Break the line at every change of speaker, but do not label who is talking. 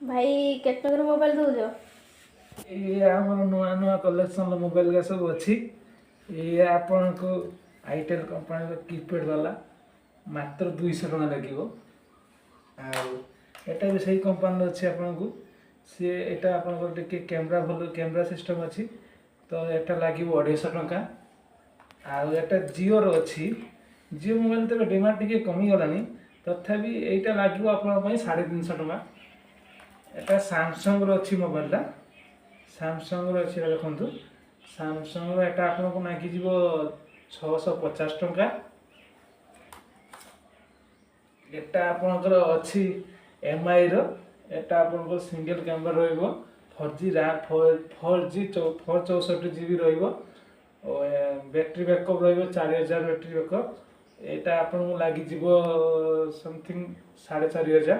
ଭାଇ, କେତେ ଟଙ୍କାର ମୋବାଇଲ ଦେଉଛ?
ଇଏ ଆମର ନୂଆ ନୂଆ କଲେକ୍ସନର ମୋବାଇଲ ଗୁଡ଼ା ସବୁ ଅଛି। ଇଏ ଆପଣଙ୍କୁ ଆଇଟେଲ୍ କମ୍ପାନୀର କିପ୍ୟାଡ଼ ବାଲା ମାତ୍ର 200 ଟଙ୍କା ଲାଗିବ। ଆଉ ଏଟା ବି ସେଇ କମ୍ପାନୀର ଅଛି ଆପଣଙ୍କୁ। ସିଏ ଏଇଟା ଆପଣଙ୍କର ଟିକେ କ୍ୟାମେରା, ଭଲ କ୍ୟାମେରା ସିଷ୍ଟମ୍ ଅଛି, ତ ଏଟା ଲାଗିବ 250 ଟଙ୍କା। ଆଉ ଏଟା ଜିଓର ଅଛି। ଜିଓ ମୋବାଇଲ ତ ଏବେ ଡିମାଣ୍ଡ ଟିକେ କମିଗଲାଣି, ତଥାପି ଏଇଟା ଲାଗିବ ଆପଣଙ୍କ ପାଇଁ 350 ଟଙ୍କା। ଏଟା ସାମସଙ୍ଗର ଅଛି ମୋବାଇଲଟା, ସାମସଙ୍ଗର ଅଛି। ଏଟା ଦେଖନ୍ତୁ, ସାମସଙ୍ଗର ଏଟା ଆପଣଙ୍କୁ ଲାଗିଯିବ 650 ଟଙ୍କା। ଏଟା ଆପଣଙ୍କର ଅଛି ଏମ୍ଆଇର। ଏଟା ଆପଣଙ୍କର ସିଙ୍ଗଲ କ୍ୟାମେରା ରହିବ, 4G RAM, 4G, 4 64 GB ରହିବ ଓ ବ୍ୟାଟେରୀ ବ୍ୟାକଅପ୍ ରହିବ 4000 ବ୍ୟାଟେରୀ ବ୍ୟାକଅପ୍। ଏଇଟା ଆପଣଙ୍କୁ ଲାଗିଯିବ ସମଥିଙ୍ଗ 4500।